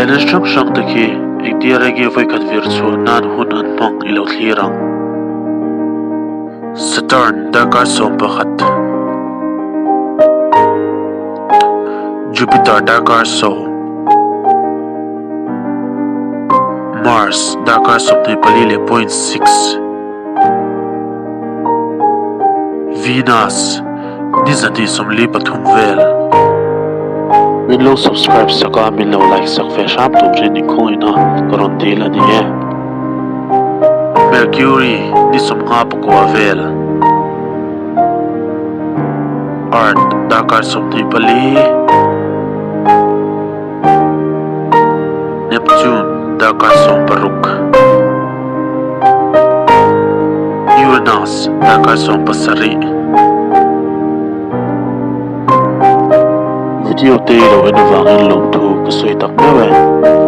Planet hrang hrang te khi engtia rei nge vawikhat vir chhuah nan hun an hmang i lo thlir ang. Saturn darkar 11. Jupiter darkar 10. Mars darkar 24 leh point six. Venus ni 243 vel. Min lo subscribe sak a, min lo like sak ve hram turin inkhawngin a ka rawn dil a ni e. Mercury ni 59 vel. Earth darkar 24. Neptune darkar 16. Uranus darkar 17. Video te i lo en avangin lawmthu ka sawi tak meuh e.